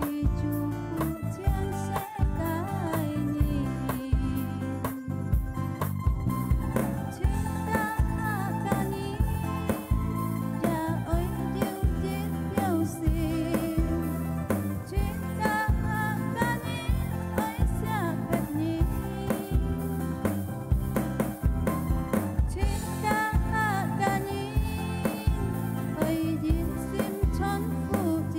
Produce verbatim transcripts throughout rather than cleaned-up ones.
帝祝福全世界人，全世界人，也愛有一條心，全世界人愛惜別人。 全世界人愛一心傳福音，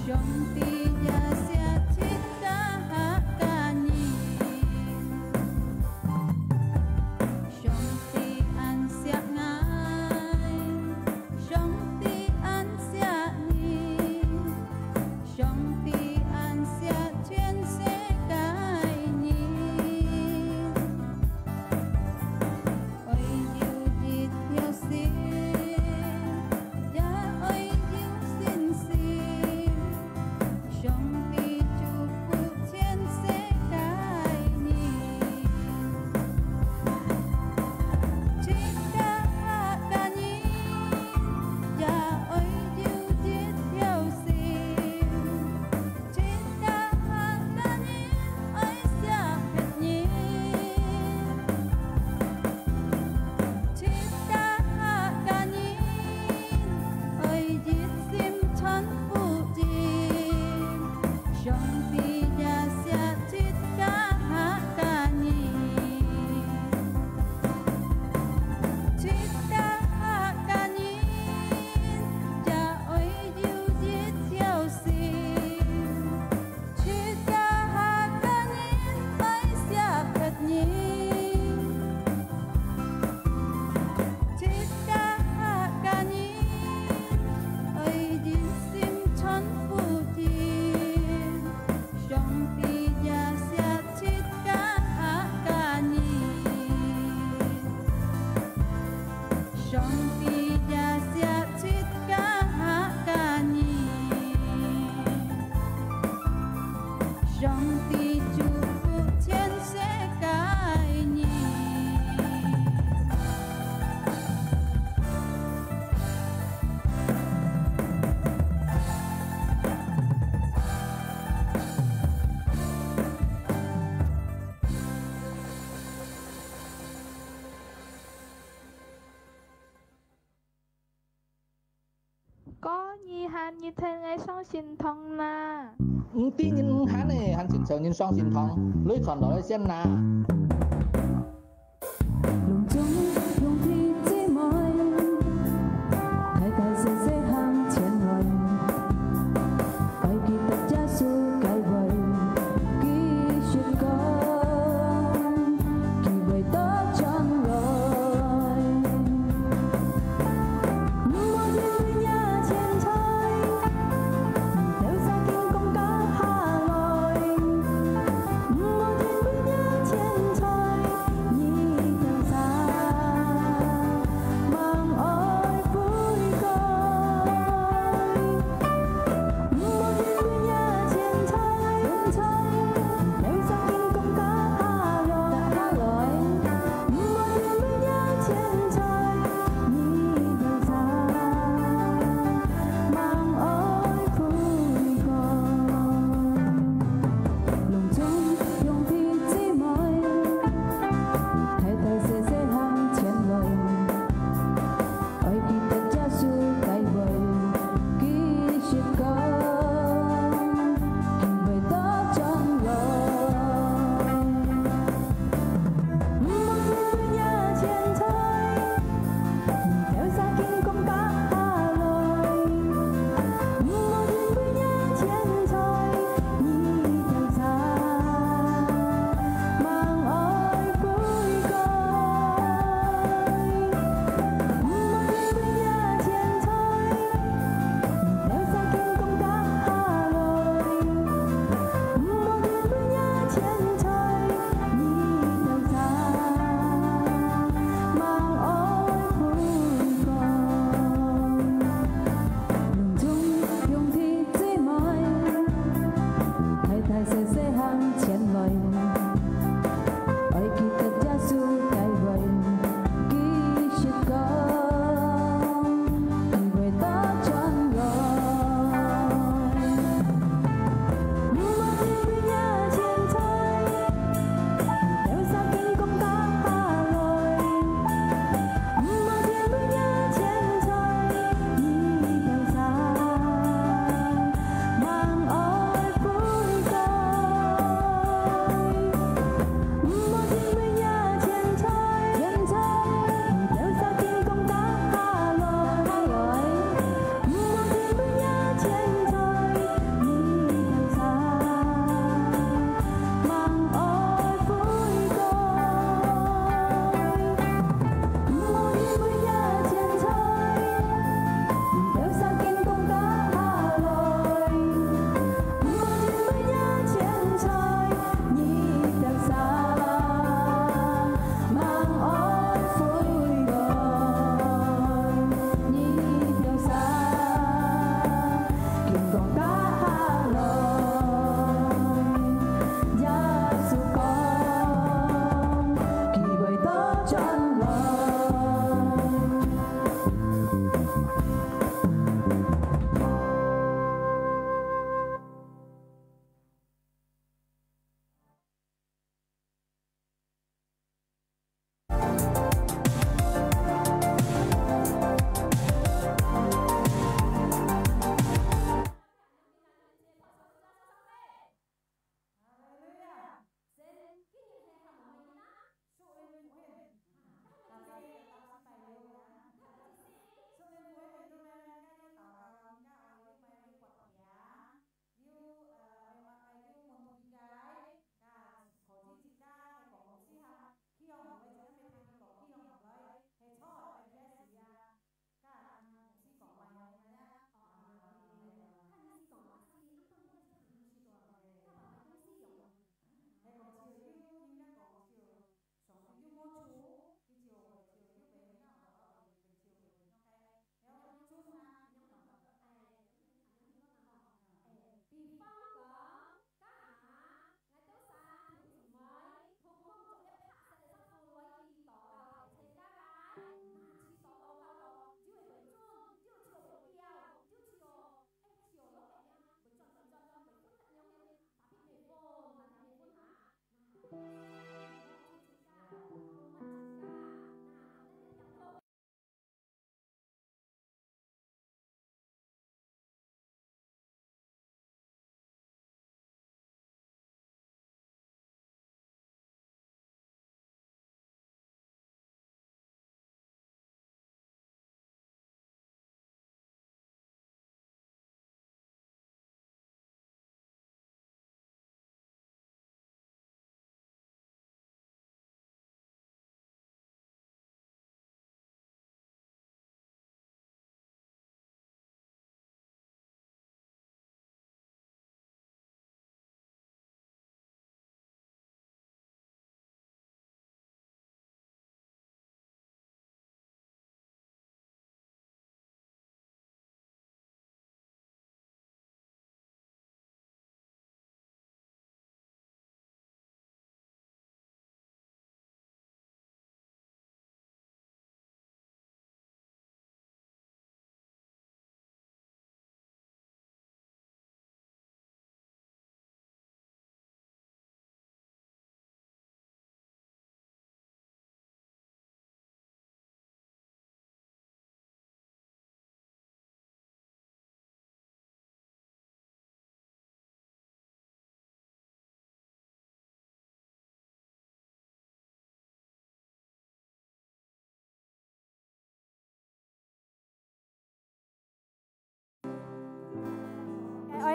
上帝也惜全世界人。上帝恁惜𠊎，上帝恁惜你。 上帝恁惜全世界人，愛有一條心，也愛有信心。上帝祝福全世界人。 全世界人，也愛有一條心，全世界人愛惜別人，全世界人愛一心傳福音。 上帝也惜全世界人，全世界人，也愛有一條心，全世界人愛惜別人。 全世界人愛一心傳福音，上帝也惜全世界人，上帝也惜全世界人。 上帝祝福全世界人。哥，你喊你聽𠊎上聖堂啦。毋知人毋喊呢，還真愁人上聖堂，來傳道來先啦。 攏總兄弟姊妹，大大細細行前來，愛記得耶穌个話，繼續講，佢會到將來。毋好停步若天才， 兜沙緊講甲下來，毋好停步若天才，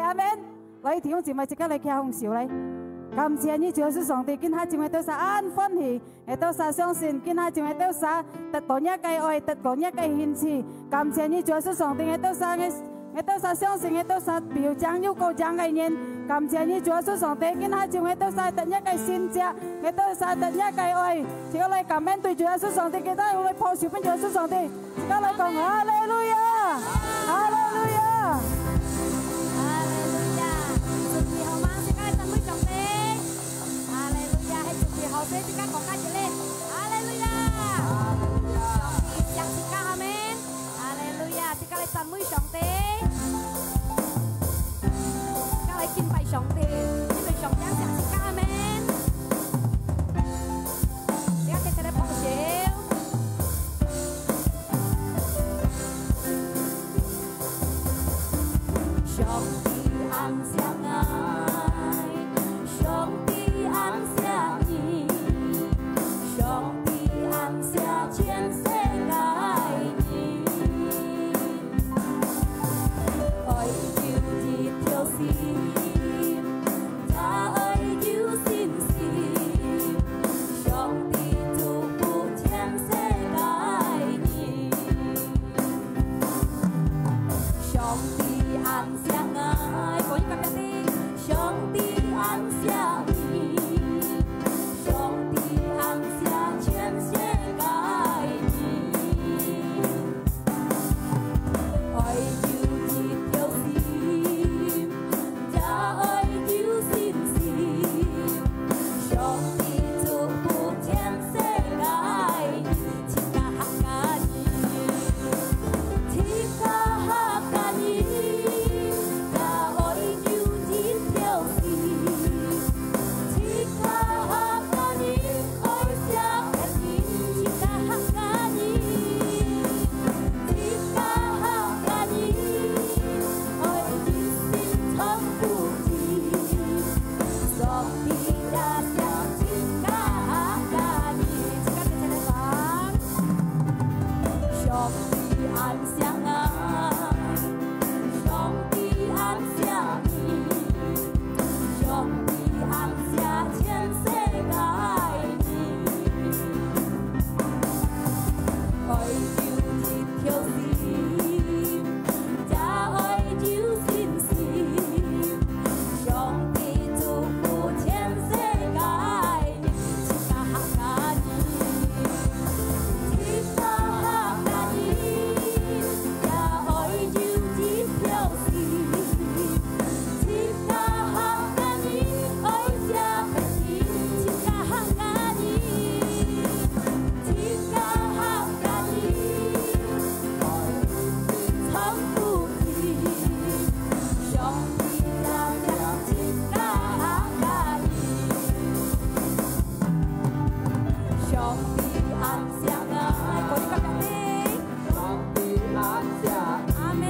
阿門。來，弟兄姊妹，自家來擎紅手來。感謝你，主耶穌上帝，今下晝𠊎兜儕恁歡喜，𠊎兜儕相信，今下晝𠊎兜儕得到若个愛，得到若个興起。感謝你，主耶穌上帝，𠊎兜儕，𠊎，𠊎兜儕相信，𠊎兜儕比有贏又過贏个人。感謝你，主耶穌上帝，今下晝𠊎兜儕得若个神蹟，𠊎兜儕得若个愛。自家來感恩對主耶穌上帝，今下晝𠊎來拍手分主耶穌上帝。 自家來講，哈利路亞，哈利路亞。哈利路亞。準備好嗎？自家來讚美上帝。哈利路亞，係準備好勢，自家講較熱烈。哈利路亞。上帝惜自家，阿門。哈利路亞，自家來讚美上帝。自家來敬拜上帝，因為上帝惜自家，阿門。 你看，直直來拍手。上帝恁惜𠊎，上帝恁惜你，上帝恁惜全世界人。愛有一條心， 也愛有信心，上帝祝福全世界人。上帝恁惜𠊎，講一個別个，上帝恁惜你，上帝恁惜全世界人。 愛有一條心，也愛有信心，上帝祝福全世界人，自家客家人，自家客家人，也愛有一條心，自家客家人。 愛惜別人，自家客家人，自家客家人，愛一心傳福音，上帝也惜自家客家人。自家直直來講，上帝恁惜𠊎，上帝恁惜你。 上帝恁惜全世界人，愛有一條心，也愛有信心，上帝祝福全世界人，自家客家人，自家客家人，也愛有一條心。 自家客家人，愛惜別人，自家客家人，自家客家人，愛傳福音，上帝也惜自家客家人。上帝恁惜𠊎，過一個別个。 上帝恁惜，阿們。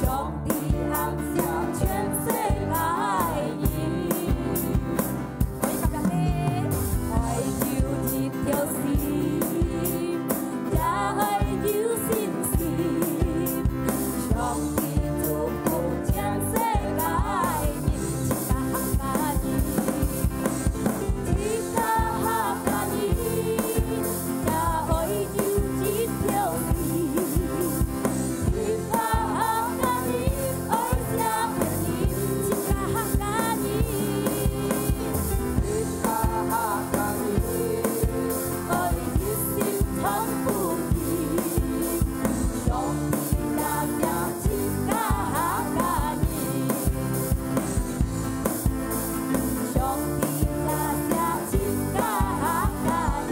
上帝恁惜全世界人。愛有一條心，也愛有信心，上帝祝福全世界人。 自家客家人，自家客家人，也愛有一條心。自家客家人，愛惜別人，自家客家人，自家客家人，愛一心傳福音，上帝也惜 自家客家人，上帝也惜自家客家人，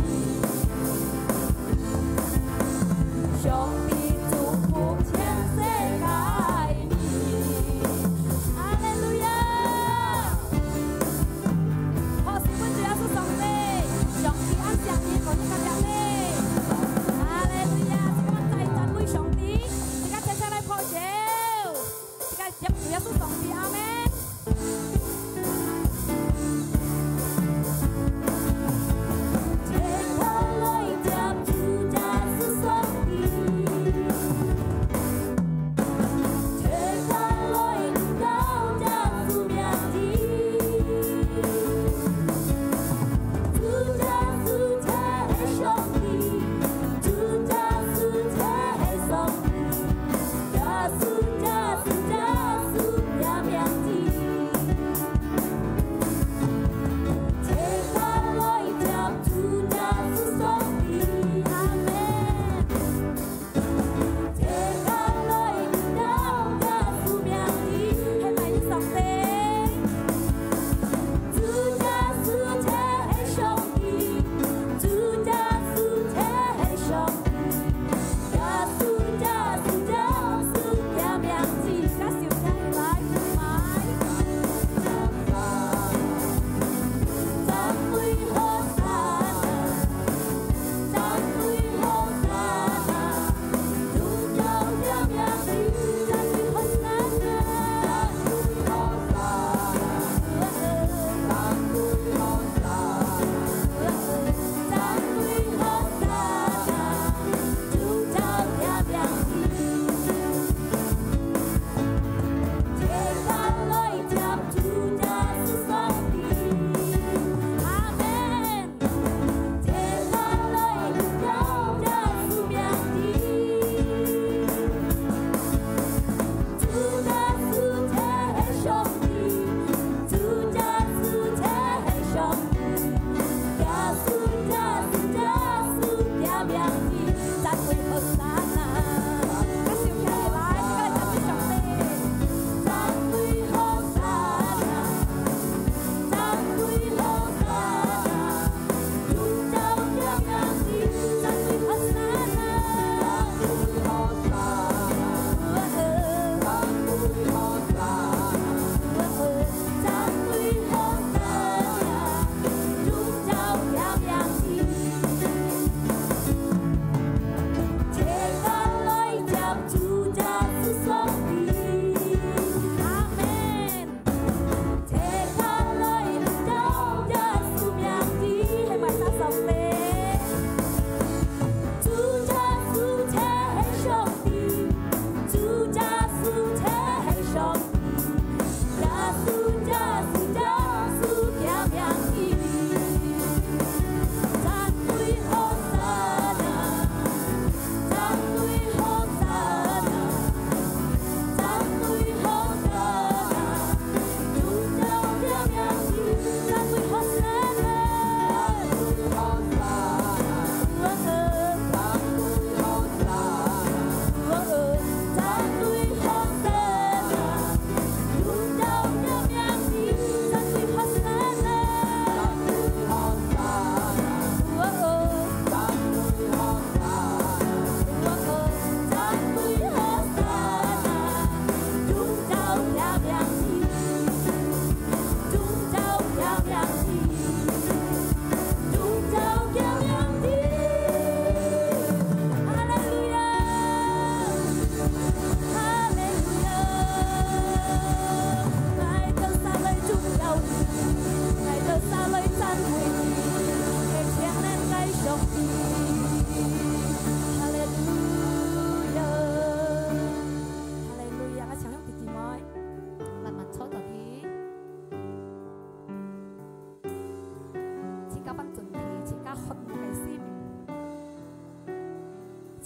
上帝祝福全世界人。哈利路亞！拍手分主耶穌上帝，上帝恁惜你，講一個別个。哈利路亞！自家再讚美上帝，自家齊齊來拍手。 自家接主耶穌上帝，阿們。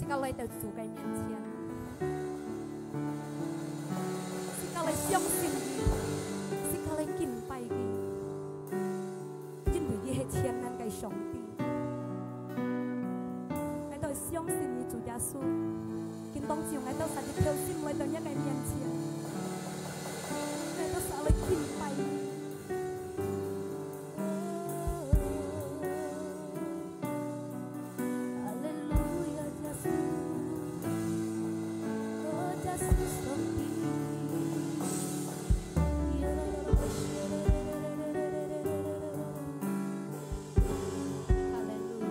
甲來到主个面前，自家來相信佢，自家來敬拜佢，因為佢係全能个上帝。𠊎兜相信你，主耶穌，今當晝𠊎兜儕一條心來到你个面前，𠊎兜儕來敬拜你。 哈利路亞，耶穌，哦，耶穌上帝。哈利路亞。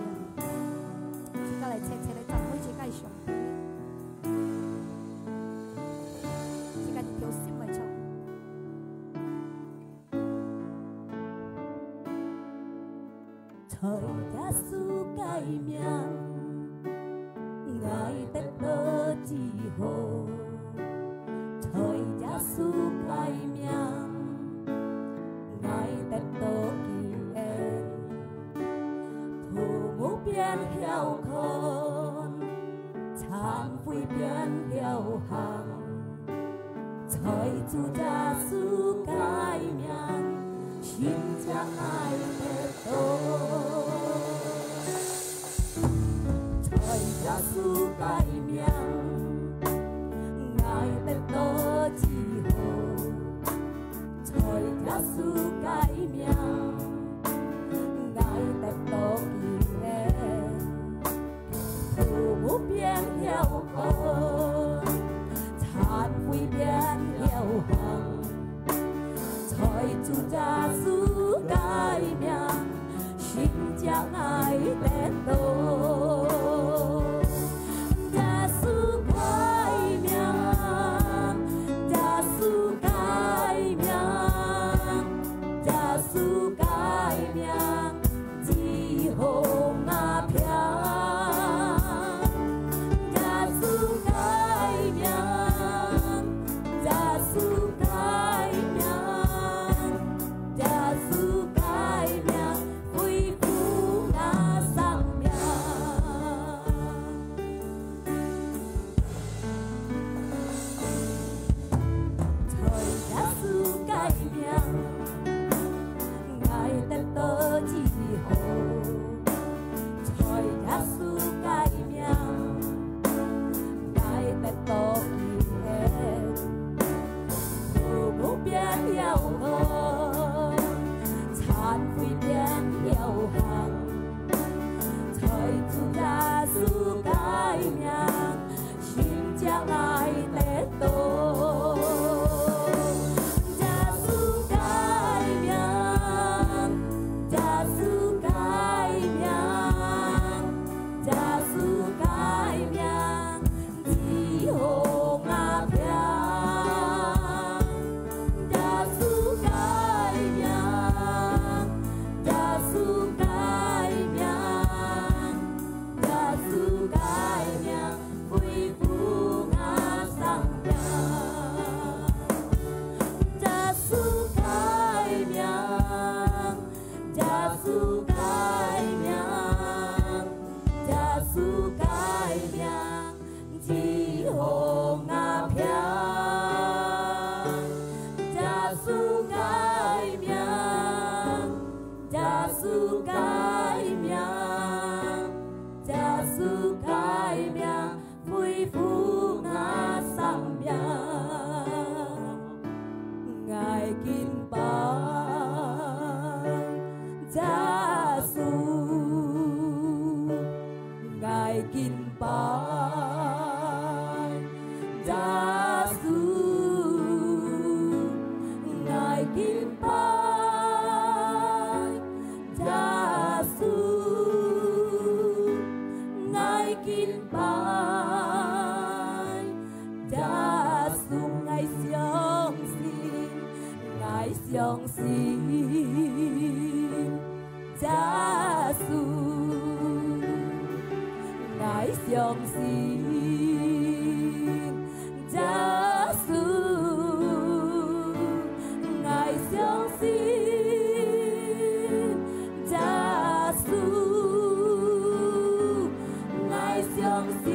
自家來齊齊來讚美自家个上帝。自家一條心來唱。 在耶穌个名，𠊎得到自由；在耶穌个名，𠊎得到救恩。父母變曉看，殘廢變曉行。 在主耶穌个名，神蹟𠊎得到。在耶穌个名，𠊎得到自由。在耶穌个名，𠊎得到救恩。 父母變曉看，殘廢變曉行。在主耶穌个名，神蹟𠊎得到。耶穌个名，耶穌个名，耶穌个名， 自由啊，平。耶穌个名，耶穌个名，耶穌个名，恢復𠊎生命。 在耶穌个名，𠊎得到自由。在耶穌个名，𠊎得到救恩。父母變曉看，殘廢變曉行。在主耶穌个名， 神蹟𠊎得到。耶穌个名，耶穌个名，耶穌个名，自由啊，平。耶穌个名，耶穌个名， 耶穌个名，恢復𠊎生命。耶穌个名，耶穌个名，耶穌个名，自由啊，平。耶穌个名， 耶穌个名，耶穌个名，恢復𠊎生命。𠊎敬拜耶穌，𠊎敬 拜耶穌，𠊎敬拜耶穌，𠊎敬拜耶穌，𠊎相信，𠊎相信。 耶穌，𠊎相信耶穌，𠊎相信耶穌，𠊎相信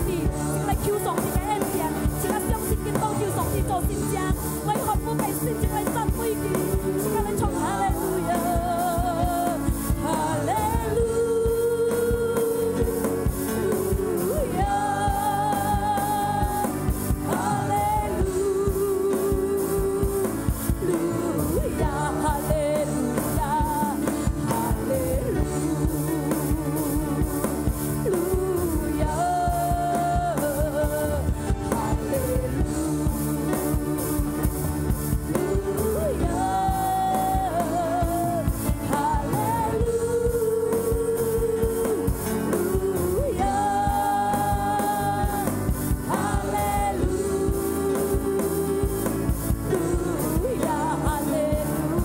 自家來求上帝个恩典，自家相信見到有上帝做神蹟，𠊎渴慕个心情來讚美佢，自家來唱哈利路亞，哈利路亞，哈利路亞，哈利路亞，哈利路 路亚，哈利路亚，哈利路亚，哈利路 路亚，哈利路亚，哈利路亚。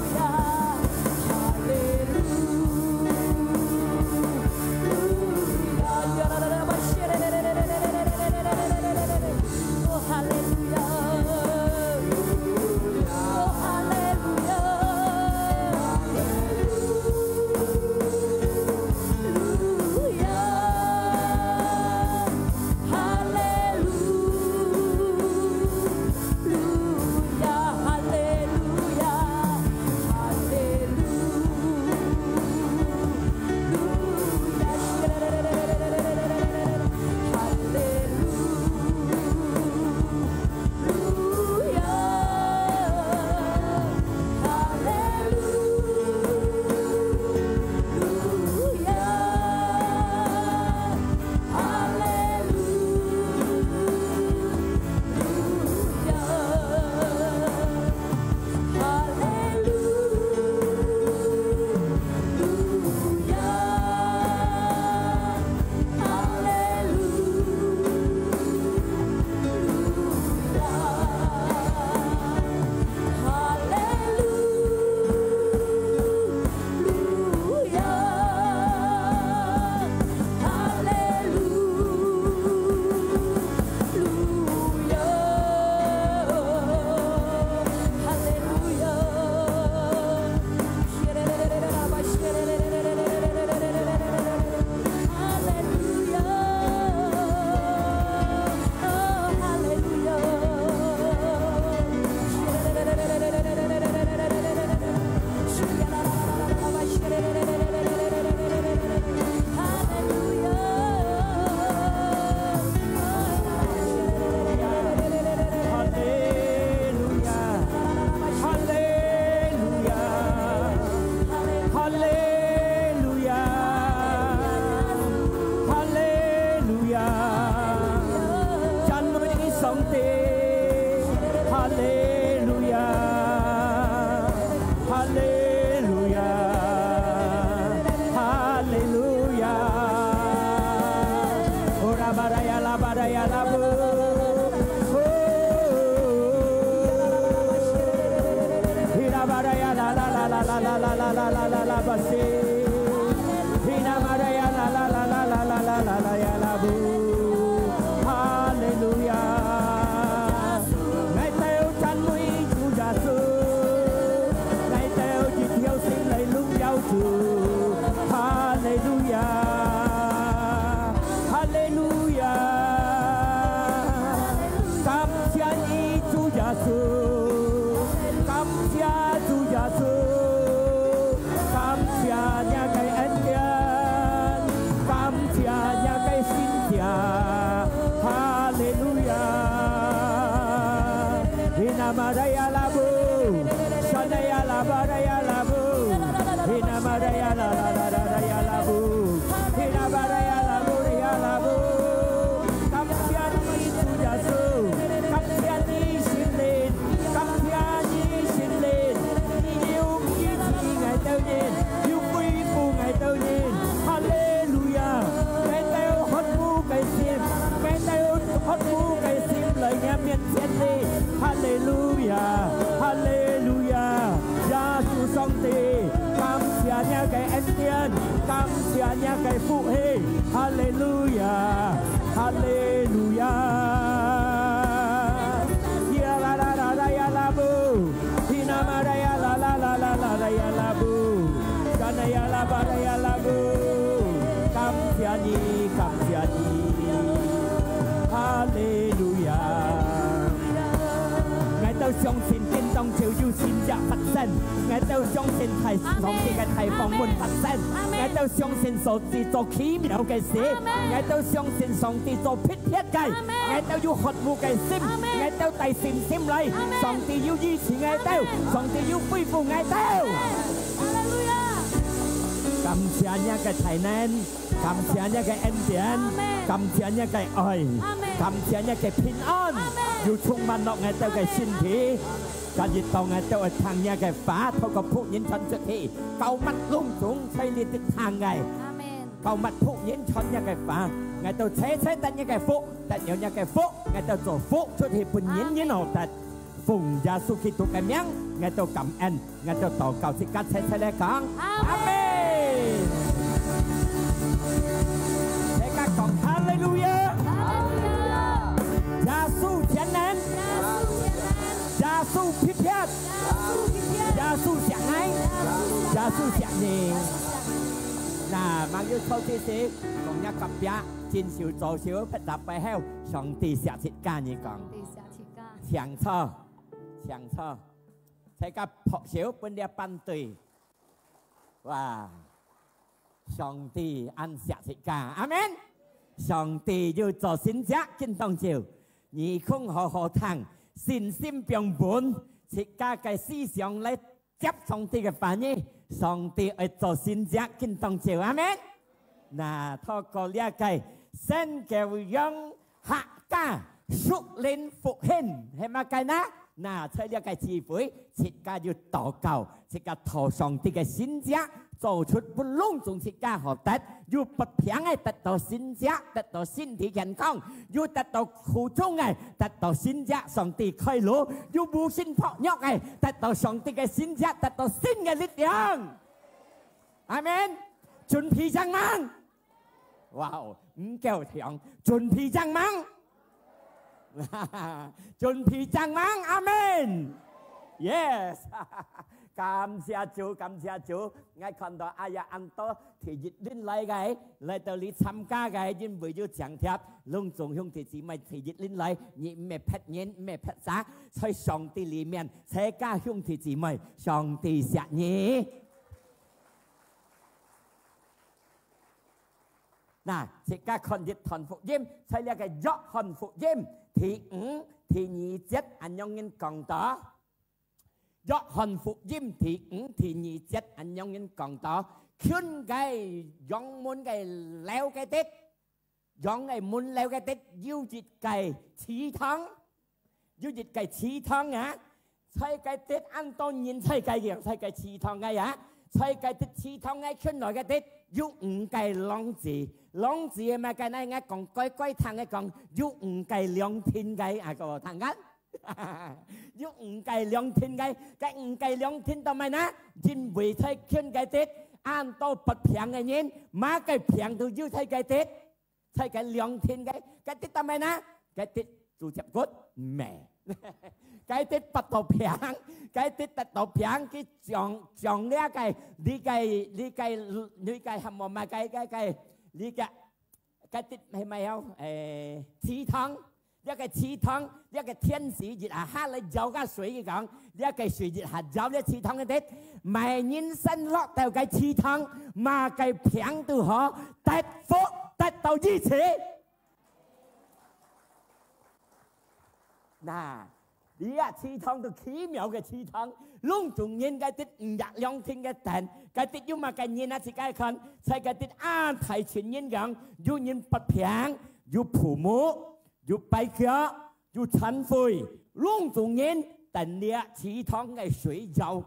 哦，哈利路亚，哦，哈利路亚。 路亚，哈利路亚，哈利路亚，哈利路亚，哈利路 路亚，哈利路亚，哈利路亚，哈利路亚。 哈利路亚，哈利路亚，哈利路亚，哈利路亚。 哈利路亚，哦，哈利路亚。哈利路亚，哈利路亚，哈利路亚。 哈利路亚，哈利路亚，赞美上帝，哈利路亚，哈利路亚，哈利路亚。哦，拉巴拉呀，拉巴拉呀，拉布。 Hina Maria la la la la la la la la la la la la la basi. Hina Maria la la la la la la la la la ya la bu. Hallelujah. Ngài têu chăn mui Chúa Giêsu. Ngài têu chỉ thiếu xin lấy lung yao Chúa. Hallelujah. Hallelujah. Cảm ơn Chúa Giêsu. Cảm ơn Chúa Giêsu. Cảm ơn Ngài cái ân điển. Cảm ơn Ngài cái xin Chúa. Hallelujah. Hina Maria la bu. Shana ya la ba da ya la bu. Hina Maria la la la la la ya la bu. Hina Maria la bu ya la bu. Cảm ơn Chúa Giêsu. Cảm ơn Thánh Linh. Cảm ơn Thánh Linh. Yêu quý ngài têu nhìn. Yêu quý ngài têu nhìn. Hallelujah. Ngài têu hót mu cái sim. Ngài têu hót mu cái sim. Lời nhắm miệng Thiên Lý. Hallelujah. Hallelujah. Giêsu Song Ti, cảm ơn Ngài cái ân điển, cảm ơn Ngài cái phúc hỷ. Hallelujah. Hallelujah. Ya la la la la ya la bu. Hina Maria la la la la la la ya la bu. Kana ya la ba la ya la bu. Cảm ơn Ngài, cảm ơn Ngài. 相信今當晝有神蹟發生，𠊎兜相信大，阿門。上帝个大方門發生，阿門。𠊎兜相信上帝做奇妙个事，阿門。𠊎兜相信上帝做特別个，阿門。𠊎兜有渴慕个心，阿門。𠊎兜帶信心來，阿門。上帝有醫治𠊎兜，阿門。上帝有恢復𠊎兜。阿門。哈利路亞！感謝你个大能。 感謝你个恩典，阿門。感謝你个愛，阿門。感謝你个平安，阿門。又充滿落𠊎兜个身體。今日當𠊎兜愛聽你个話，透過僕人傳出去，膏抹攏總在你个聽个。阿門。膏抹僕人傳你个話，𠊎兜齊齊得你个福，得有你个福，𠊎兜做福出去分人人好得。阿門。奉耶穌基督个名，𠊎兜感恩。 𠊎兜禱告，自家齊齊來講，阿門。阿門。大家講哈利路亞！哈利路亞！耶穌全能！耶穌全能！耶穌特別！耶穌特別！耶穌惜你！耶穌惜你！耶穌惜你！那，吂有錯，其實講若隔壁，正手左手，別搭背後，上帝惜自家，你講。上帝惜自家。請坐，請坐。 大家拍手分這班隊。哇！上帝恁惜自家，阿門。上帝有做神蹟，今當晝，耳空好好聽，信心放穩，自家个思想來接上帝个話語，上帝愛做神蹟，今當晝，阿門。那，透過這个宣教羊 客家屬靈復興，係麼个呢？那在這个聚會，自家有禱告，自家討上帝个神蹟，做出分攏總自家好得，有發病个得到神蹟，得到身體健康，有得到苦衷个得到神蹟，上帝開路，有無神薄弱个得到上帝个神蹟，得到新个力量。阿門。準備正猛。 哇哦，毋夠強，準備正猛。準備正猛，阿門。Yes，感謝主，感謝主。𠊎看到哎呀恁多第一輪來个，來到這參加个，因為有請帖，攏總兄弟姊妹第一輪來，你毋係別人，毋係別儕，在上帝裡面，自家兄弟姊妹，上帝惜你。 那，自家看一段福音，在這个約翰福音第五、第二節恁樣形講到。約翰福音第五、第二節恁樣形講到，近个羊門个寮个底，羊个門寮个底有一个池塘， 有一个池塘啊，在該底恁多人在該个，在該池塘个啊，在該底池塘个圈內个底有五个浪子，浪子係麼个呢？𠊎講乖乖聽个講，有五个兩天个啊，各位聽緊？有五个兩天个，該五个兩天做麼个呢？因為在圈个底，恁多發病个人，麼个病都有在該底。 在該兩天个，該底做麼个呢？該底組織骨？毋係。該底發到病，該底得到病，佢將，將這个，這个，這个，這个喊麼个，該，該，該，這个，該底係麼个？誒，池塘，這个池塘，這个天時一下下來舀个水，佢講， 這个水一下舀這池塘个底，麼人先落到該池塘，麼个病都好，得福，得到醫治。那，這池塘都奇妙个池塘，攏總人該底毋係兩天个等，該底有麼个人啊？自家看，在該底恁大群人樣，有人發病，有瞨目， 有跛腳，有殘廢，攏總人等這池塘个水舀。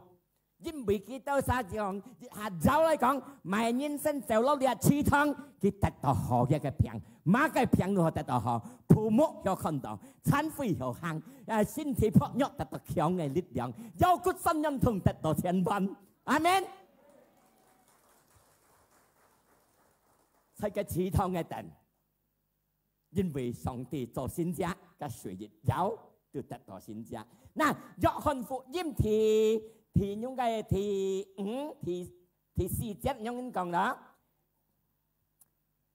因為佢兜儕講，一下舀來講，麼人先走落這池塘，佢得到好个病，麼个病都好得到好，瞨目曉看到，殘廢曉行，啊，身體薄弱得到強个力量，腰骨痠軟痛得到全完。阿門。在該池塘个等， 因為上帝做神蹟，該水一舀，就得到神蹟。那，約翰福音第，第，應該第五，第，第四節仰形講啦？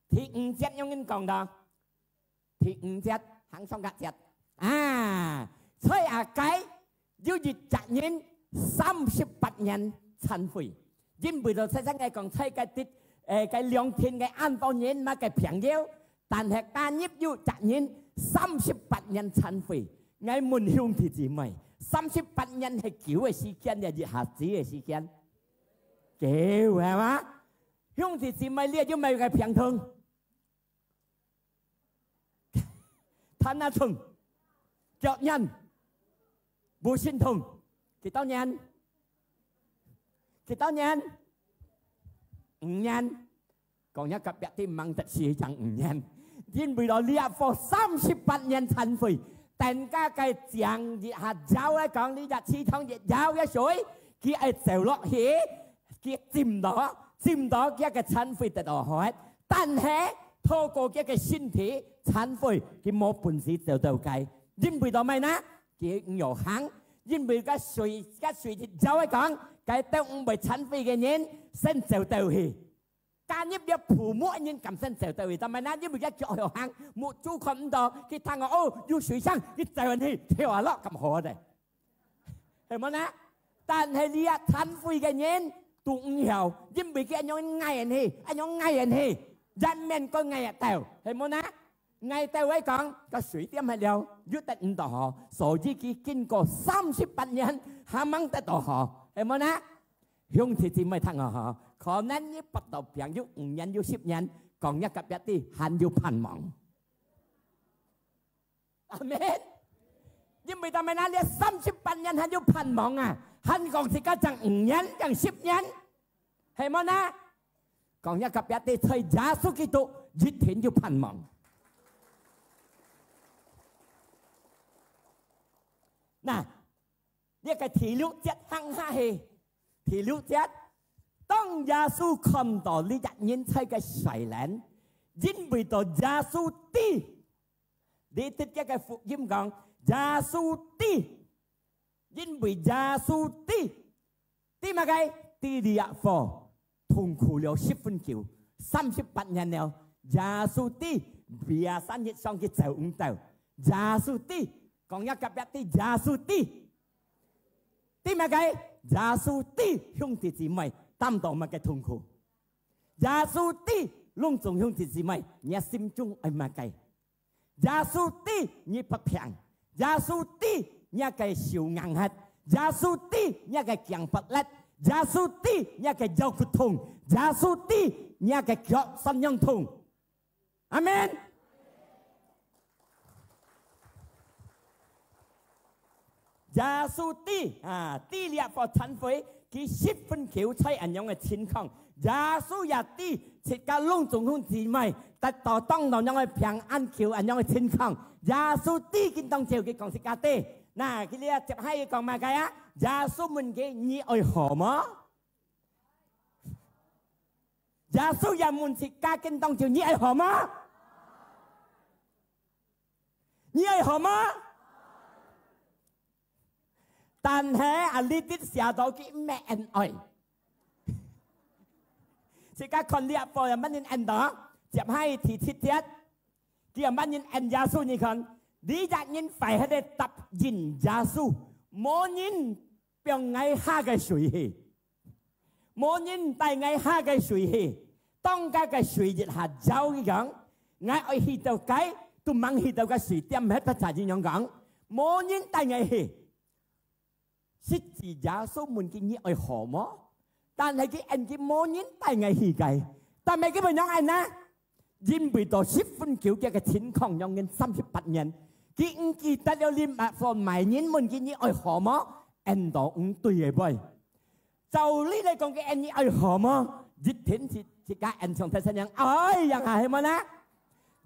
第五節仰形講啦？第五節，行上个節。啊，在啊該有一隻人三十八年殘廢，因為到在在𠊎講在該地，誒，該兩天个恁多人嘛个朋友，但係加入有隻人三十八年殘廢。𠊎問兄弟姊妹，三十八年係久个時間，也一下子个時間？久係嘛？兄弟姊妹，你有沒有个病痛？ 頭那痛，腳軟，無神通，幾多年？幾多年？五年。講一隔壁个，吂得時正五年，因為到這貨三十八年殘廢，等下个井一下澆个講，你這池塘一澆个水，佢愛走落去，佢浸到，浸到佢个殘廢得到好。 但係透過佢个身體殘廢，佢無本事走到該，因為到麼个呢？佢毋曉行，因為該水，該水一澆个講，該兜毋會殘廢个人，先走到去。加入了父母个人敢先走到去，做麼个呢？因為佢腳曉行，目珠看毋到，佢聽講，哦，有水聲，佢走上去，跳下落，敢好个。 係無呢？但係這殘廢个人都毋曉，因為佢恁樣挨人去，恁樣挨人去，人面个挨得到，係無呢？挨到會講，該水點係了，又得毋到吼，所以佢經過三十八年，還吂得到好，係無呢？兄弟姊妹聽好吼，可能你發到病有五年有十年，講一隔壁个還有盼望。 阿門。因為做麼个呢？這三十八年還有盼望啊，還講自家正五年、正十年，係無呢？講一隔壁个，在耶穌基督一定有盼望。那，這个第六節行下去，第六節，當耶穌看到這隻人在該睡懶，因為到耶穌知， 你得這个福音講，耶穌知，因為耶穌知，知麼个？知這貨痛苦了十分久，三十八年了。耶穌知，別儕日常佢走毋到。耶穌知，講一隔壁个，耶穌知。知麼个？耶穌知，兄弟姊妹，擔到麼个痛苦？耶穌知，攏總兄弟姊妹，你心中愛麼个？ 耶穌知你發病，耶穌知你个手硬核，耶穌知你个頸發裂，耶穌知你个腰骨痛，耶穌知你个腳痠癢痛。阿門。 耶穌知，啊，知這貨殘廢，佢十分久在恁樣个情況。耶穌也知，自家攏總兄弟姊妹，得到當當樣个平安久恁樣个情況。耶穌知今當朝佢講自家知。那，佢這接下佢講麼个啊？耶穌問佢：「你愛好無？」 耶穌也問自家今當朝：「你愛好無？你愛好無？」但係啊，這兜寫到佢毋係恁愛。自家看這貨有麼人恁多？接下第七節，佢有麼人恁耶穌？你看，這隻人壞核个答應耶穌：「無人放𠊎下个水去。」 無人帶𠊎下个水去，當該个水一下澆佢講，𠊎愛去到該，都吂去到該水點核，別儕人樣講，無人帶𠊎去。實際耶穌問佢：「你愛好無？」但係佢應佢無人帶𠊎去該，但係佢會仰恁呢？ 因為到十分久佢个情況，將近三十八年，佢毋記得了這麼个，麼人問佢：「你愛好無？」應到毋對个話。照理來講，佢應：「你愛好無？」一定自，自家應像大聲講：「哎呀，係無啦？」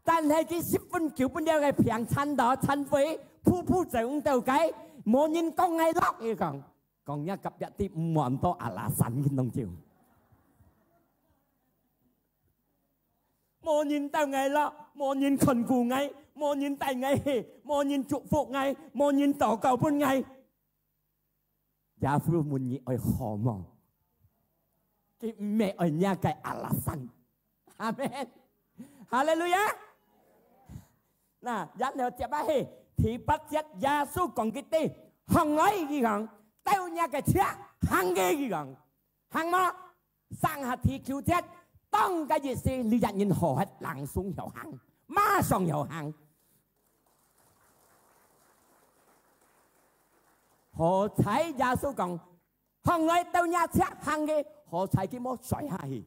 但係佢十分久分了个病，殘到殘廢，步步走毋到該，無人講𠊎落，佢講，講若隔壁知毋安到阿拉山个當中。 無人兜𠊎落，無人看顧𠊎，無人帶𠊎去，無人祝福𠊎，無人禱告分𠊎。耶穌問：「你愛好無？」佢毋係愛若个阿拉山。阿門。哈利路亞。那，然後接下去，第八節，耶穌講佢知，行來，佢講，兜若个赤，行个，佢講，行無？三下第九節，當該一時，這隻人好核，冷爽曉行，馬上曉行。好彩耶穌講，行來，兜若赤，行个，好彩佢無摔下去。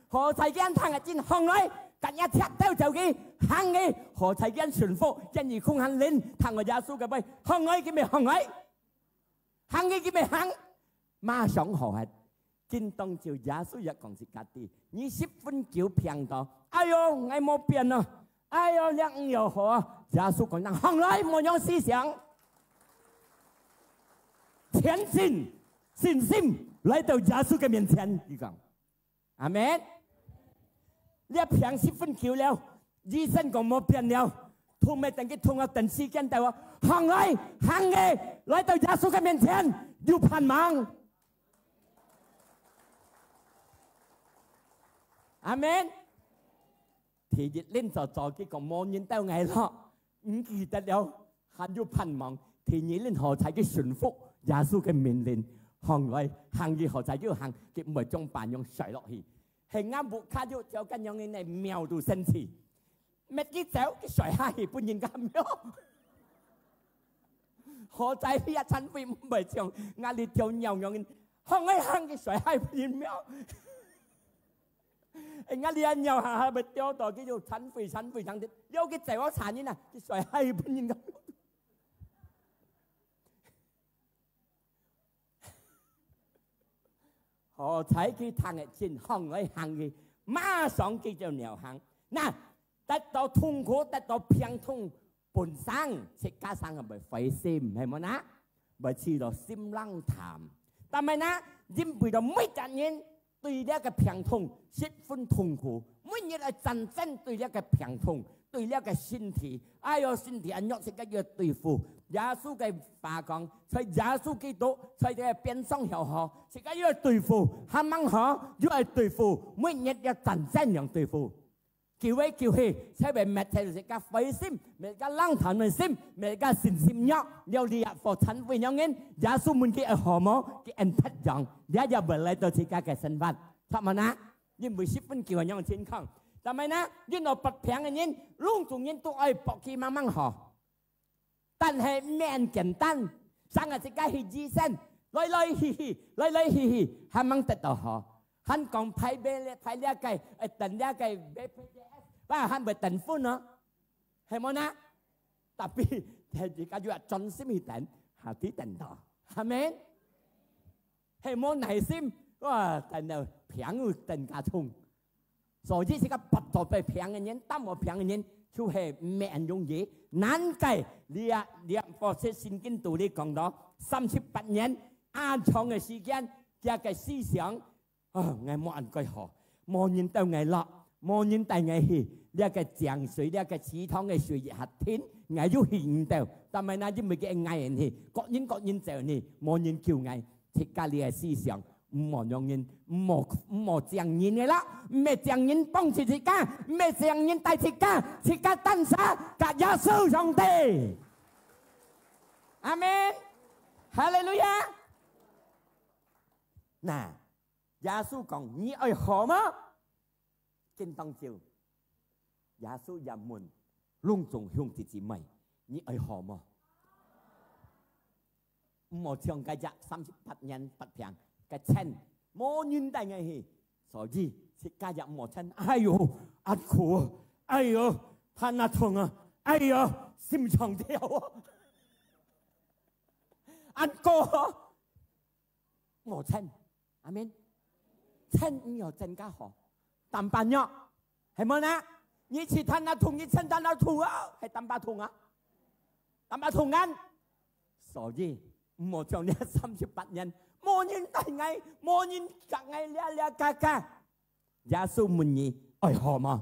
好彩佢恁聽得真，行來，甲若赤兜走去，行个，好彩佢恁順服，願意空閒輪，聽候耶穌个話，行來，佢乜行來。 行个佢乜行，馬上好核。今當晝耶穌也講自家知，你十分久病到，哎喲，𠊎無變啊，哎喲，這毋曉好啊。耶穌講，人行來，莫用思想，前進，信心來到耶穌个面前，佢講。 阿門。這病十分久了，醫生講無變了，痛乜等佢痛啊，等時間到啊，行來，行个，來到耶穌个面前，有盼望。阿門。第一輪做做，佢講無人兜𠊎落，毋記得了， 還有盼望。第二輪好彩佢順服耶穌个命令，行來，行佢好彩佢行，佢毋會像別樣摔落去。係𠊎屋下有條恁樣个貓都生氣，搣佢走，佢摔下去，分人家貓。好彩佢也殘廢，毋會像𠊎這條貓樣，行來行去摔下去，分人貓。 哎，𠊎這貓下下會掉倒，佢就殘廢殘廢，殘廢，要佢走啊，殘忍啊，佢摔下去分人家。好彩佢聽得真，行來行去，馬上佢就曉行。那，得到痛苦，得到病痛，本身自家生會灰心，係無呢？會試到心冷淡。但係呢，因為到每隻人 對這个病痛十分痛苦，每日愛戰爭對這个病痛，對這个身體。哎喲，身體恁弱，自家又對付。耶穌个話講，在耶穌基督，在這个鞭傷曉好，自家又對付，還吂好，又愛對付，每日要戰爭樣對付。久而久去，才會搣忒自家灰心，搣自家冷淡个心，搣自家信心弱，了這貨殘廢樣人，耶穌問佢愛好無，佢應答樣，這也會來到自家个生活。 著無呢？因為十分久个樣情況。但係呢，你若發病个人，攏總人都愛搏佢慢慢好。但係毋係恁簡單，生啊自家去醫生，來來去去，來來去去，還吂得到好。還講排這，排這个，呃，等這个，排這个，哇，還會等分哦。係無呢？Tapi，自家就愛專心去等，下去等到。阿門。 係無耐心，哇，等到病又等加重。所以自家發到病个人，擔無病个人，就係毋係恁容易。難怪這，這，這，聖經肚裡講到，三十八年，恁長个時間，佢个思想，啊，𠊎無恁該好， 無人兜𠊎落，無人帶𠊎去，這个井水，這个池塘个水一下停，𠊎又去毋到。但係呢，因為佢𠊎人去，各人各人走呢，無人救𠊎。自家這个思想，毋好讓人，毋好，毋好將人个啦，毋係將人幫助自家，毋係將人帶自家，自家單儕，甲耶穌上帝。阿門。哈利路亞。那， 耶穌講：「你愛好嗎？」今當晝，耶穌也問攏總兄弟姊妹：「你愛好嗎？」毋好像該隻三十八年發病个親，無人帶𠊎去，所以自家也毋好親。哎喲，恁苦，哎喲，頭那痛啊，哎喲，心臟跳啊，恁苦啊。 無親。阿門。親毋曉增加好，擔把弱，係無呢？你自家那痛，你親擔那痛啊，係擔把痛啊，擔把痛啊。所以，毋好像這三十八年，無人帶𠊎，無人甲𠊎這這个个。 耶穌問你愛好無？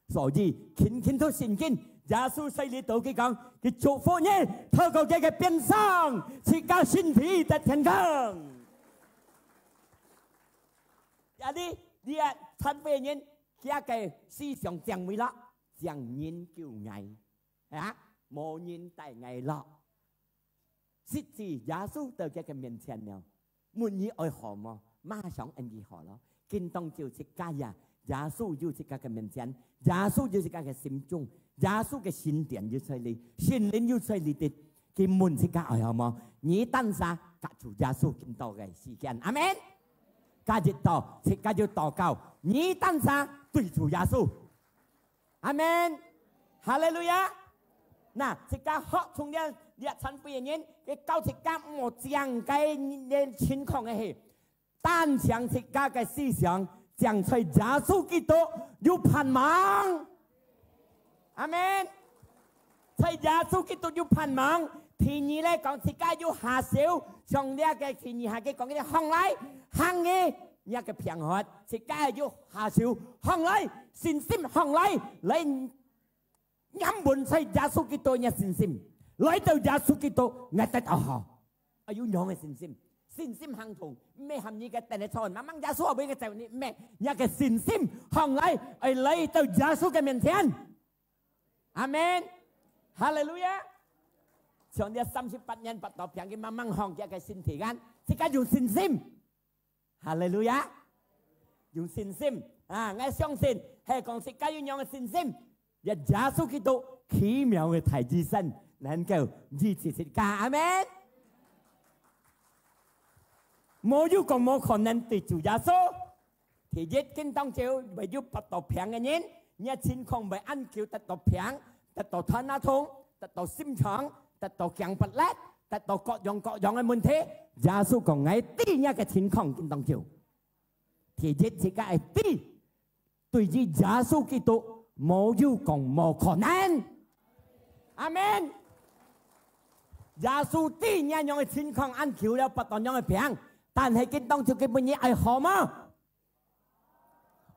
所以，勤勤讀聖經，耶穌在裡肚佢講，佢祝福你，透過佢个鞭傷，自家身體得健康。呀，你，你啊，殘廢人，佢个思想正位啦，將人救𠊎，啊，無人帶𠊎落。直指耶穌到佢个面前了。問你愛好無？馬上恩佢好咯。今當晝自家呀，耶穌有自家个面前，耶穌有自家个心中，耶穌个神殿有在這，聖靈有在這地。佢問自家愛好無？你單儕佮主耶穌今到个時間，阿門。今日到，自家就禱告，你單儕對主耶穌。 阿門。哈利路亞。那，自家學從這，這餐會个人，佢教自家毋好淨該个情況个去，單淨自家个思想，淨在耶穌基督有盼望。阿門。在耶穌基督有盼望。第二來講，自家有下手，像這个第二下佢講个，䟘來，行去，若个平安，自家有下手，䟘來，信心䟘來，來 仰望在耶穌基督个信心，來到耶穌基督，𠊎得到好。愛有仰个信心？信心行動，毋係喊你个等个坐，慢慢耶穌會个走你，毋係，若个信心䟘來，愛來到耶穌个面前。阿門。哈利路亞。像這三十八年發到病，佢慢慢䟘佢个身體，看，自家有信心。 哈利路亞！有信心啊！𠊎相信，係講自家有仰个信心，這耶穌基督奇妙个大醫生，能夠醫治自家。阿門。無有講無可能對主耶穌。第一，今當晝會有發到病个人，若情況會恁久得到病，得到頭那痛，得到心腸，得到頸骨裂， 得到各樣各樣个問題，耶穌講，𠊎知若个情況今當晝。第一，自家愛知，對於耶穌基督，無有講無可能。阿門。耶穌知若樣个情況，恁久了，發到仰个病，但係今當晝佢問你愛好無？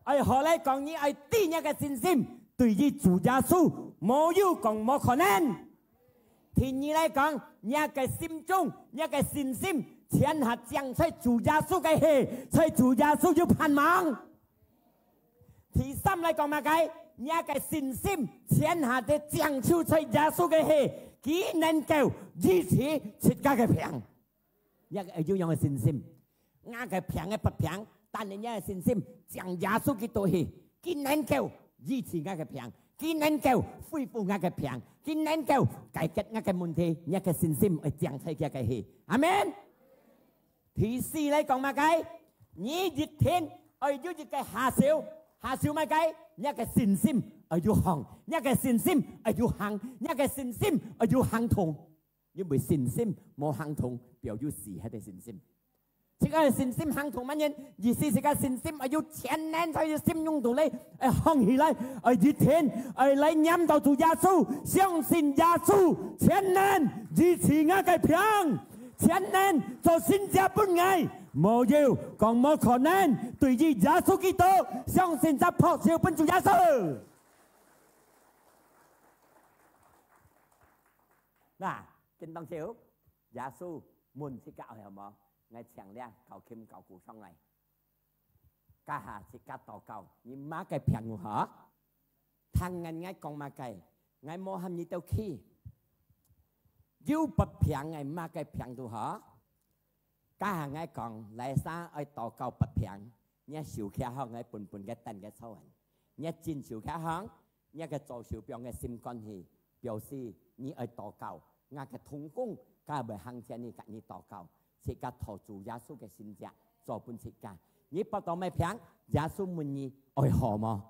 愛好來講，你愛知若个信心，對於主耶穌，無有講無可能。第二來講，若个心中，若个信心，全下淨在主耶穌个去，在主耶穌有盼望。第三來講麼个？若个信心，全下个淨就在耶穌个去，佢能夠醫治自家个病。 若个有仰个信心，𠊎个病个發病，但係若个信心，淨耶穌基督去，佢能夠醫治𠊎个病，佢能夠恢復𠊎个病，佢能夠解決𠊎个問題，若个信心愛淨在佢个去。阿門。第四來講麼个？你一定愛有一个下手，下手麼个？若个信心愛有䟘，若个信心愛有行，若个信心愛有行動。 因為信心無行動，表有死忒个信心。自家个信心行動麼人？意思自家信心愛有全能在佢心中肚裡，愛䟘起來，愛一定，愛來黏到主耶穌，相信耶穌全能醫治𠊎个病，全能做神蹟分𠊎，無有講無可能。對於耶穌基督，相信就拍手分主耶穌。 那，今當晝，耶穌問自家愛好無？𠊎請這教琴教鼓上來。這下自家禱告，你麼个病有好？聽𠊎講麼个？𠊎無喊你兜去。有發病个麼个病都好？ 這下𠊎講，哪儕愛禱告發病，若手擎䟘，𠊎本本个等个坐穩。若正手擎䟘，若个左手放个心肝去，表示你愛禱告。𠊎个同工，佢會行前去佮你禱告，自家討主耶穌个神蹟，做分自家。你發到麼病，耶穌問你愛好無？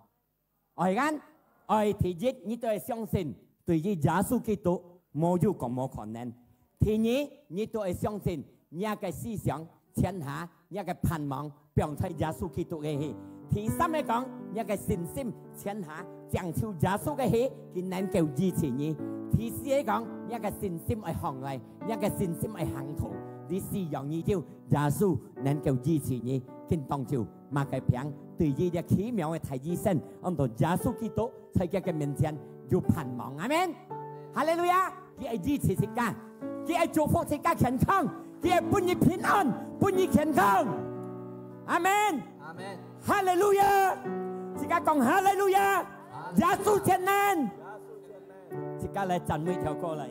愛恁，愛第一，你都愛相信，對於耶穌基督，無有講無可能。第二，你都愛相信，若个思想，全下，若个盼望，放在耶穌基督个去。第三个講，若个信心，全下，淨就耶穌个去，佢能夠醫治你。第四个講，若个信心愛䟘來，若个信心愛行動。這四樣你有，耶穌能夠醫治你。今當晝 麼个病，對於這奇妙个大醫生，安到耶穌基督，在佢个面前有盼望。阿門。哈利路亞！佢愛醫治自家，佢愛祝福自家健康，佢愛分你平安，分你健康。阿門。阿門。哈利路亞！自家講哈利路亞！哈利路亞！耶穌全能！耶穌全能！自家來讚美條歌來。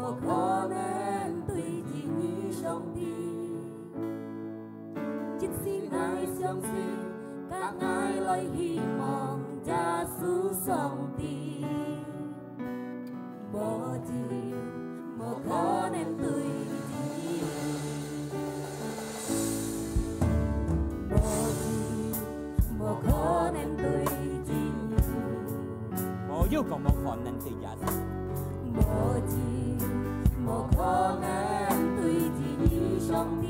無可能對治你上帝。即使𠊎相信，甲𠊎來希望耶穌上帝，無人無可能對治你。 無人無可能對治你。無有講無可能對耶穌。無人無可能對治你上帝。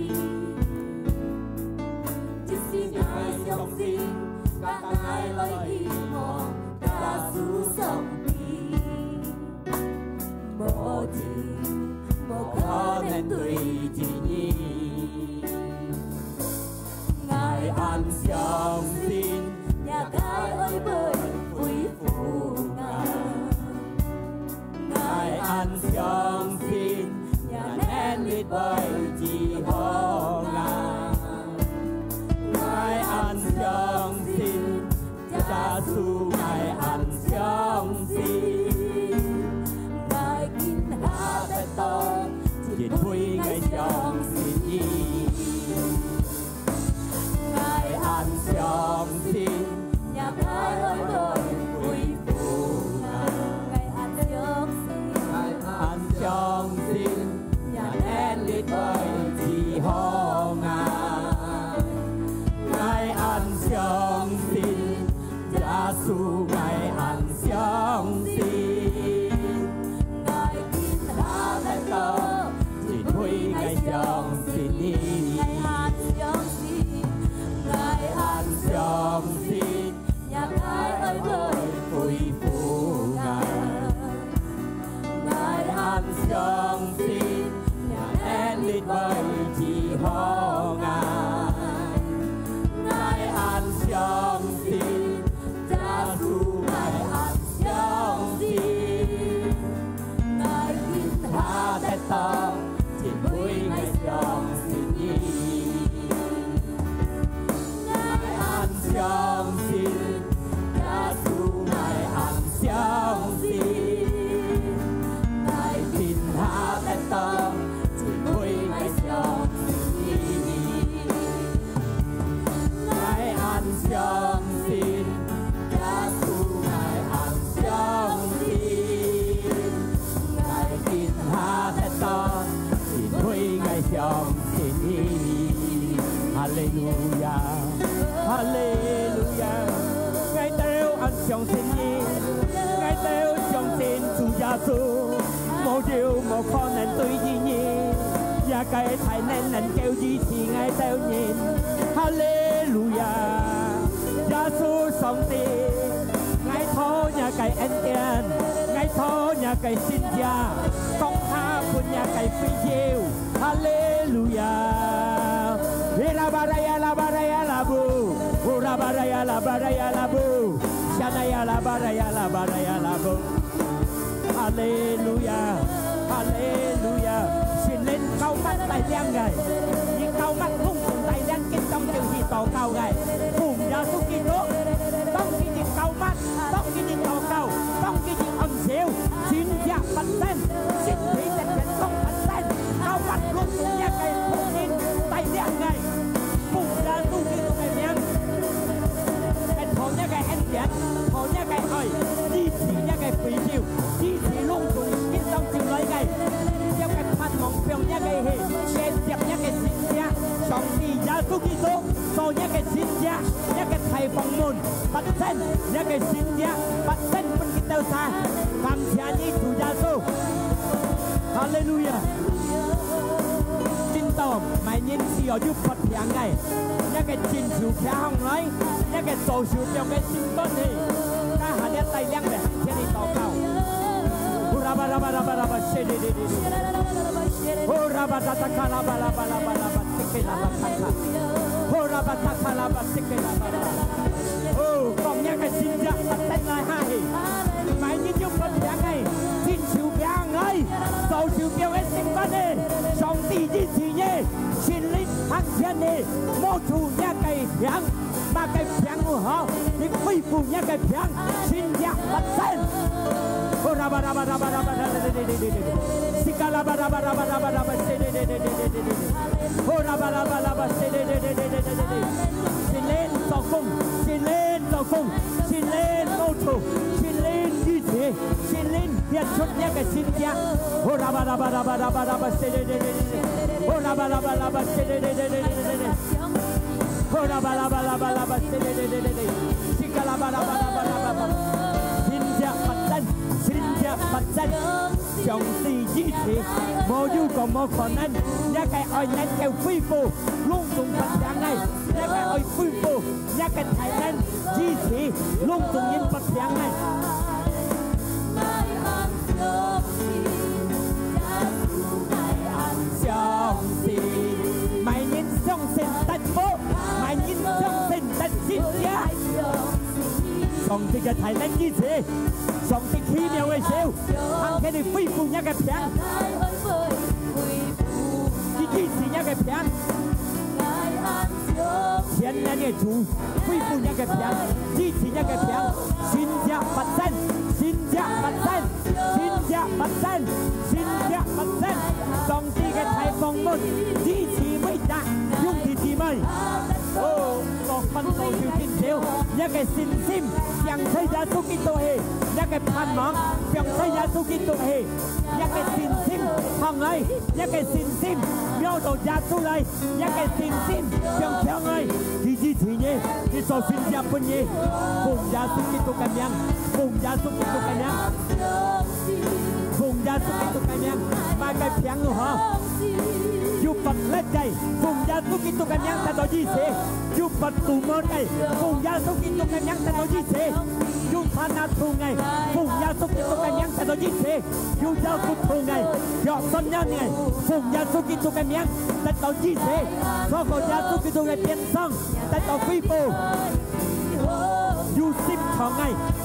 即使𠊎相信，甲𠊎來希望耶穌上帝。 無人無可能對治你。𠊎恁相信，若个愛會恢復𠊎。𠊎恁相信，若能力會治好𠊎。𠊎恁相信， 耶穌，𠊎恁相信，𠊎今下得到，因為𠊎相信你。𠊎恁相信，若个愛會恢復𠊎。𠊎恁相信，𠊎恁相信， 若能力會治好𠊎。𠊎恁相信，耶穌，𠊎恁相信，𠊎今下得到，因為𠊎相信你。𠊎恁相信，𠊎恁相信， 若个愛會恢復𠊎。𠊎恁相信，若能力會治好𠊎。𠊎恁相信，耶穌，𠊎恁相信，𠊎今下得到，因為𠊎相信你。 𠊎恁相信，耶穌，𠊎恁相信，𠊎今下得到，因為𠊎相信你。𠊎恁相信，耶穌，𠊎恁相信，𠊎今下得到， 因為𠊎相信你。哈利路亞，哈利路亞！𠊎兜恁相信你，𠊎兜相信主耶穌，無有無可能對治你，若个大能能夠醫治𠊎兜人。哈利路亞！耶穌上帝，𠊎討若个恩典，𠊎討若个神蹟，降下分若个會友。 哈利路亞！Hira baraya la baraya la bu, hura baraya la baraya la bu, shanaya la baraya la baraya la bu. 哈利路亞，哈利路亞！聖靈膏抹帶領𠊎，你膏抹攏總帶領，今當晝去禱告𠊎，奉耶穌基督，當佢哋膏抹，當佢哋禱告，當佢哋按手， 神蹟發生，身體得健康發生，膏抹攏總若个福音帶領𠊎，奉耶穌基督个名，𠊎討若个恩典，討若个愛，醫治若个會友，醫治攏總今當晝來个，若个盼望放若个去，接若个神蹟，上帝耶穌基督，做若个神蹟，若个大方門， 發生若个神蹟，發生分佢兜儕。感謝你，主耶穌。哈利路亞！今當，麼人需要有發病个，若个親手擎䟘來，若个左手中个心肝去，這下這帶領个行前去禱告。呼啦吧啦吧啦吧啦吧，謝謝謝謝。 呼啦吧塔塔卡啦吧啦吧啦吧啦吧，西克啦吧塔卡。呼啦吧塔卡啦吧，西克啦吧啦。哦，講若个神蹟發生來下去。麼人有發病个，親手擎䟘來，左手中个心肝去，上帝醫治你，聖靈行前去，摸出若个病，麼个病毋好，你恢復若个病，神蹟發生。呼啦吧啦吧啦吧啦吧啦，西克啦聖靈做工，聖靈做工，聖靈做主，聖靈醫治，聖靈顯出若个神蹟。神蹟發生，神蹟發生。 上帝醫治，無有講無可能，若个愛能夠恢復，攏總發病个，若个愛恢復，若个大能醫治，攏總人發病个。相信，每人相信得福，每人相信得神蹟。上帝个大能醫治。 上帝奇妙个手，行起來恢復若个病，佢醫治若个病。全能个主，恢復若个病，醫治若个病，神蹟發生，神蹟發生，神蹟發生，神蹟發生。上帝个大豐滿，醫治每隻兄弟姊妹。哦， 各方都有聽到，若个信心放在耶穌基督去，若个盼望放在耶穌基督去，若个信心放來，若个信心摸到耶穌來，若个信心放強來，佢醫治你，佢做神蹟分你，奉耶穌基督个名，奉耶穌基督个名。 奉耶穌基督个名，麼个病都好，有發熱个，奉耶穌基督个名得到醫治；有發肚毛个，奉耶穌基督个名得到醫治；有頭那痛个，奉耶穌基督个名得到醫治；有腰骨痛个、腰痠軟个，奉耶穌基督个名得到醫治，透過耶穌基督个鞭傷 得到恢復。有心腸个，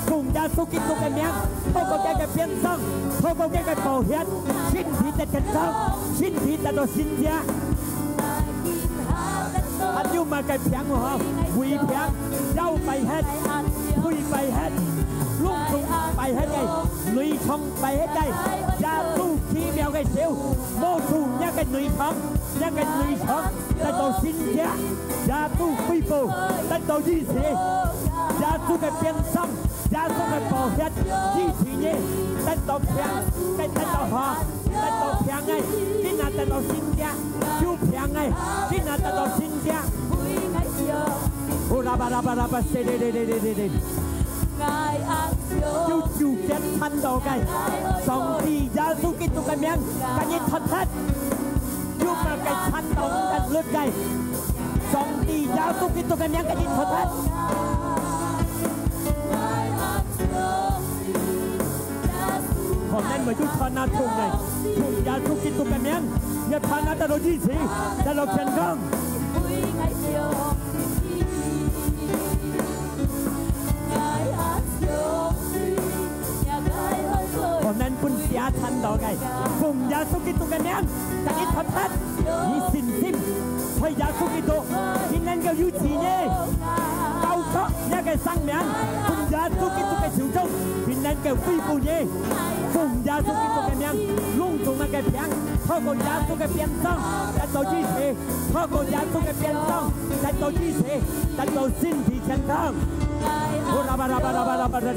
奉耶穌基督个名，透過佢个鞭傷，透過佢个寶血，身體得健康，身體得到神蹟。還有麼个病吼？胃病、腰壞忒、腿壞忒、攏總壞忒个，內臟壞忒个，耶穌奇妙个手，摸出若个內臟，若个內臟 得到神蹟，耶穌恢復，得到醫治，耶穌个鞭傷，耶穌个寶血醫治你，得到病个得到好，得到病个，今仔得到神蹟，有病个，今仔得到神蹟。呼啦吧啦吧啦吧，嗖嗖嗖嗖嗖嗖。有九節傳道个，上帝耶穌基督个名，甲你脫忒。 有麼个傳道毋得律个，上帝耶穌基督个名甲你脫忒。可能會有頭那痛个，奉耶穌基督个名，你頭那得到醫治，得到健康。 可能本社傳道个，奉耶穌基督个名，甲你脫忒，你信心，在耶穌基督，你能夠有治愈，交出你个生命，奉耶穌基督个手中，你能夠恢復你，奉耶穌基督个名，攏總个病，透過耶穌个鞭傷，得到醫治。 透過耶穌个鞭傷，得到醫治，得到身體健康。呼啦吧啦吧啦吧啦吧啦，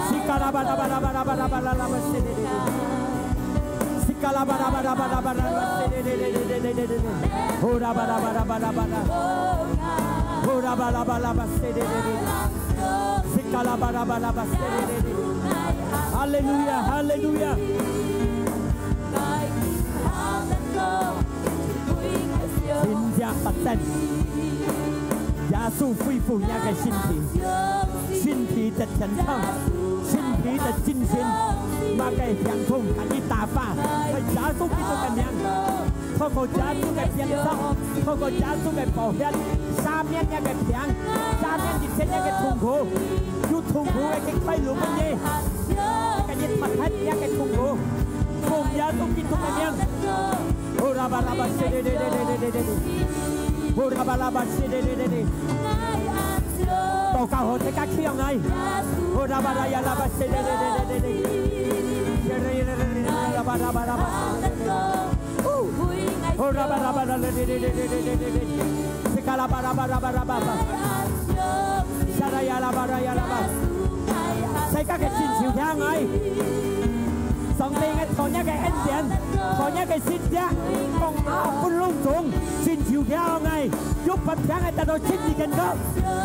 西卡啦吧啦吧啦吧啦吧啦吧啦吧，西卡啦吧啦吧啦吧啦吧啦，呼啦吧啦吧啦吧啦吧啦，呼啦吧啦吧啦吧，西卡啦吧啦吧啦吧，哈利路亞，哈利路亞。 神蹟發生，耶穌恢復你个身體，身體得健康，身體得精神，麼个病痛甲你打發，在耶穌基督个名，透過耶穌个鞭傷，透過耶穌个寶血，赦免你个病，赦免一切你个痛苦，有痛苦个去開路分你，甲你脫忒你个痛苦。 奉耶穌基督个名。呼啦吧啦吧，西哩哩哩哩哩哩哩哩。呼啦吧啦吧，西哩哩哩哩。禱告好，大家起來。呼啦吧啦呀啦吧，西哩哩哩哩哩哩。啦吧啦吧啦吧。哦，哦，啦吧啦吧啦啦，哩哩哩哩哩哩哩哩。西卡啦吧啦吧啦吧啦吧吧。沙啦呀啦吧啦呀啦吧。世界个親像聽𠊎，上帝个討若个恩典，討若个神蹟，講啊，分攏總，親像聽𠊎，有發病个得到身體健康，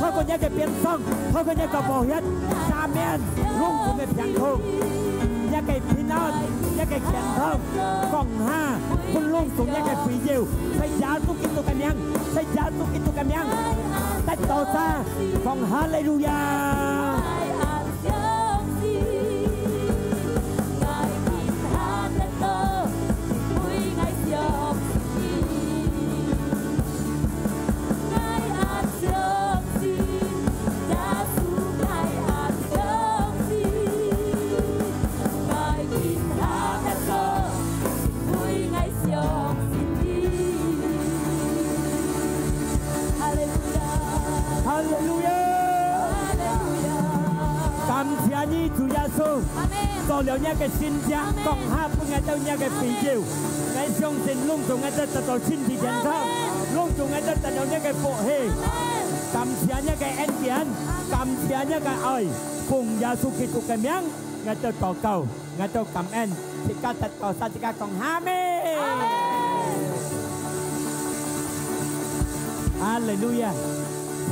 透過若个鞭傷，透過若个寶血，赦免攏總个病痛，若个平安，若个健康，講哈，分攏總若个需要，在耶穌基督个名，在耶穌基督个名，得到啥？講哈利路亞！哈利路亞！哈利路亞！感謝你，主耶穌，阿們。做了若个神蹟，阿們。講哈分𠊎兜若个需要。𠊎相信攏總𠊎兜得到身體健康，阿們。攏總𠊎兜得到若个福氣。阿們。感謝若个恩典，阿們。感謝若个愛，奉耶穌基督个名，𠊎兜禱告。 𠊎兜感恩，自家得到啥，自家講阿們。阿們。哈利路亞！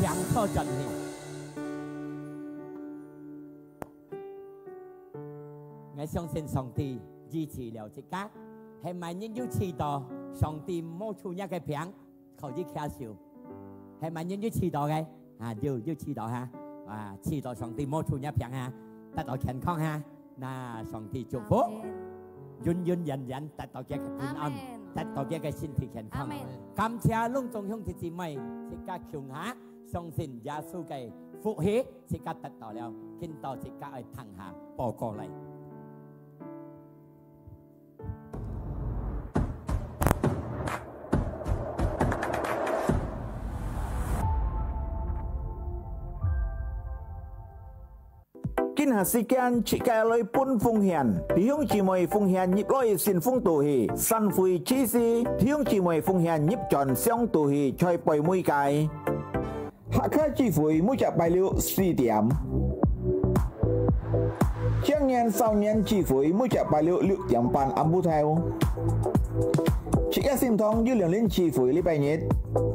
請坐轉去。𠊎相信上帝醫治了自家，係麼人有祈禱，上帝摸出若个病， 可以擎手。係麼人有祈禱个？啊，有，有祈禱哈。啊，祈禱上帝摸出若病哈，得到健康哈。那上帝祝福，阿們。永永遠遠得到佢个平安，阿們。得到佢个身體健康。阿們。感謝攏總兄弟姊妹，自家共下，相信耶穌个福氣，自家得到了，今到自家愛聽下報告來。 今下時間，自家來分奉獻。弟兄姊妹奉獻入來信封肚去，散會之時，弟兄姊妹奉獻入轉箱肚去，在背尾个。 客家聚會每隻拜六四點。青年少年聚會每隻拜六六點半暗晡頭。自家聖堂有兩輪聚會，禮拜日，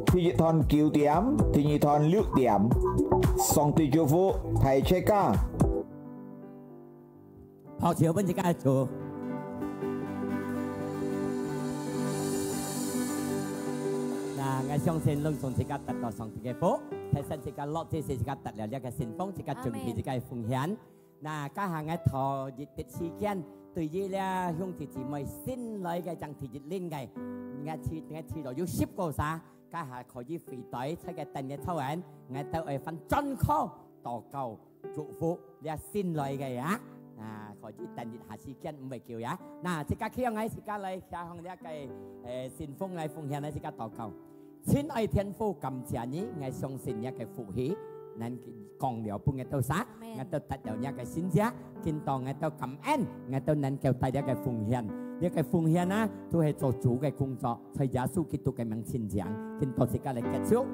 第一堂九點，第二堂六點。上帝祝福大自家。 拍手分自家个主。那𠊎相信攏總自家得到上帝个福，提醒自家落，這時自家得了這个信封，自家準備自家个奉獻。阿們。那這下𠊎頭一筆時間，對於這兄弟姊妹新來个，正第一輪个，𠊎知，𠊎知道有十個儕，這下可以回袋，在該等个頭人，𠊎兜愛翻轉靠禱告。 祝福這新來个啊，啊，可以等一下時間毋會久呀。那自家企起來，自家來寫上這个，呃，信封來奉獻來，自家禱告。親愛天父，感謝你，𠊎相信你个福氣，能講了分𠊎兜儕，阿們。𠊎兜得到你个神蹟，今到𠊎兜感恩，𠊎兜能夠帶這个奉獻，這个奉獻啊，都係做主个工作。 在耶穌基督个名親像，今到自家來結束。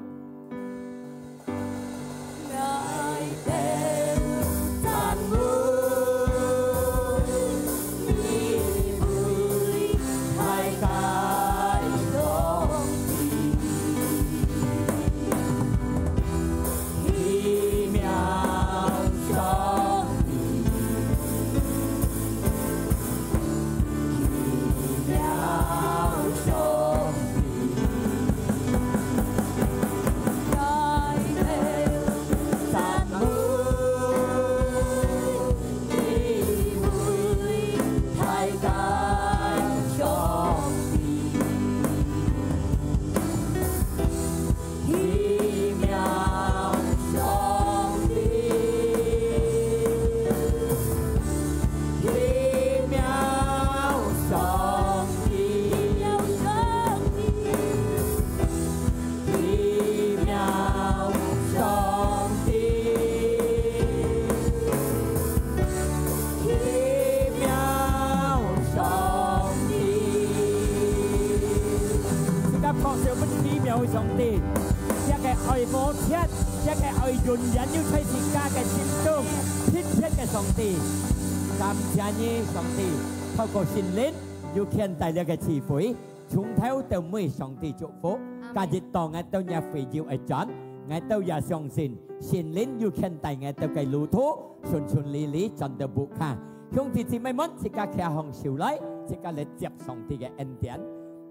上帝，這个愛無絕，這个愛永遠留在自家个心中，親切个上帝。感謝你，上帝，透過聖靈，有牽帶這个聚會，從頭到尾，上帝祝福。今日到𠊎兜若會友个轉，𠊎兜也相信聖靈有牽帶𠊎兜个路途，順順利利轉到屋下。兄弟姊妹們，自家擎䟘手來，自家來接上帝个恩典。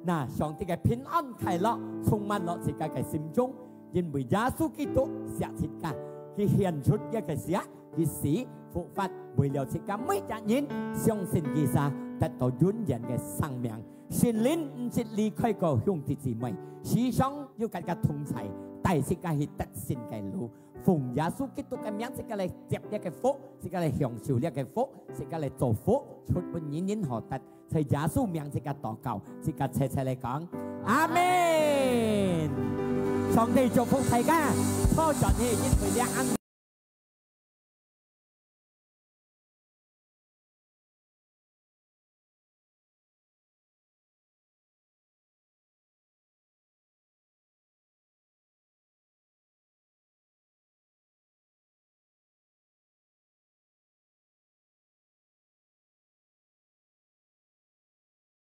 那上帝个平安快樂充滿了自家个心中，因為耶穌基督惜自家，佢獻出佢个血，佢死復活，為了自家每一人相信佢，得到永遠个生命。聖靈毋識離開過兄弟姊妹，時常有佢个同在，帶自家去得勝个路。奉耶穌基督个名，自家來接這个福，自家來享受這个福，自家來祝福，出分人人好得。在耶穌名，自家禱告，自家齊齊來講，阿門。上帝祝福大家，坐轉去，因為這暗